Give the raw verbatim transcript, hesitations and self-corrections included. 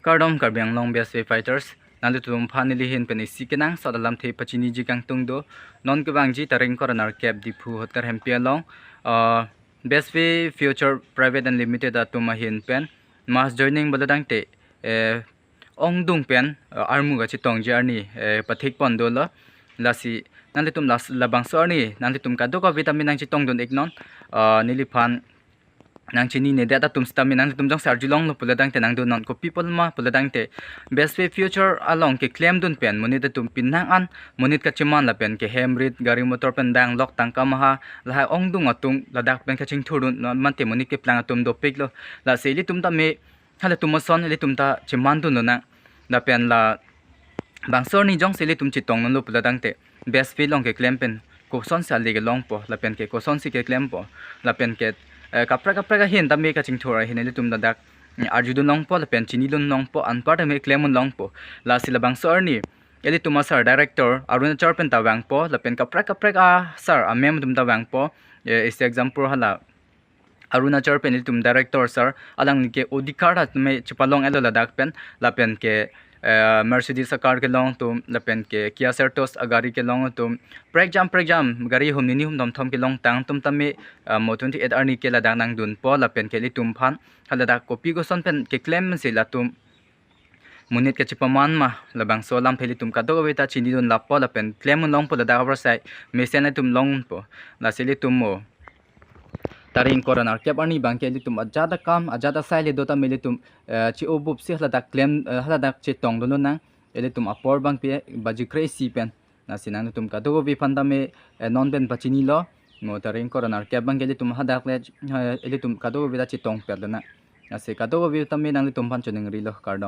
Kardom Karbi Anglong B S F fighters, nanglitum aphan neli ahin pen isi kenangsot alamthe pachiniji kangtung do. Non kevangji tarik ingkoi ra nerkep Diphu Hotkar Hempi along, uh, B S F Future Private and Limited atum ahin pen mass joining pulo tangte, eh, ongdung pen, uh, armu kachetongji arni, eh, pathik pon dolo. Lasi nanglitum las labangso arni nanglitum kadokave tame nangchetongdun iknon, uh, neliphan nangchininedet atum sitame nanglitum jongsi arjulonglo pulo tangte nangdunnon, kopi apotma pulo tangte B S F Future along keklemdun pen monit atum penang an monit kacheman lapen ke hem rit, gari motor pen bang lok tangka maha lahai ongdung atum ladak pen kachingthurdun, non mate monit keplang atum dopiklo. Lasi ilitum tame halatum ason ilitum ta chemandun lonang. Lapen labangso arni jongsi ilitum chetongdunlo pulo tangte B S F along keklem pen kosonsi ale kelongpo lapen ke kosonsi keklempo lapen ke, eh, kaprek kaprek ahin tame kachingthur ahin ilitum ladak, mm, arjudun longpo lapen chinidun longpo, anpar tame klemdun longpo. Lasi labangso arni ilitum asar director Arunachar pen ta vangpo lapen kaprek kaprek asar amem atum ta vangpo. Eh, isi example hala Arunachar pen ilitum director sir, alangli ke odhikar tame chepalong-etlo ladak pen, lapen ke, eh, Mercedes acar kelong atum, lapen ke Kia Seltos agari kelong atum, prekjam prekjam gari hum nini hum thomthom kelongtang atum tame, eh, mo twenty-eight arni ke ladak nangdunpo, lapen ke ilitum aphan haladak kopi koson pen keklem si latum monit kachepaman ma, labangso alamthe ilitum kadokave ta chinidun lapo lapen klemdun longpo, ladak abrasai mesen ilitum longpo. Lasi ilitum mo tarik ingkoi ra nerkep arni abangke ilitum ajat akam ajat asai le do tame ilitum, eh, che-obupsi haladak klem, eh, haladak chetongdun lonang. Ilitum apor abangke baji kre-isi pen. Lasi nanglitum kadokave aphan tame, eh, non pen pachinilo. Mo tarik ingkoi ra nerkep abangke ilitum hadak le, eh, ilitum kadokave ta chetongpet lonang. Lasi kadokave tame nanglitum aphan choningrilo, kardom.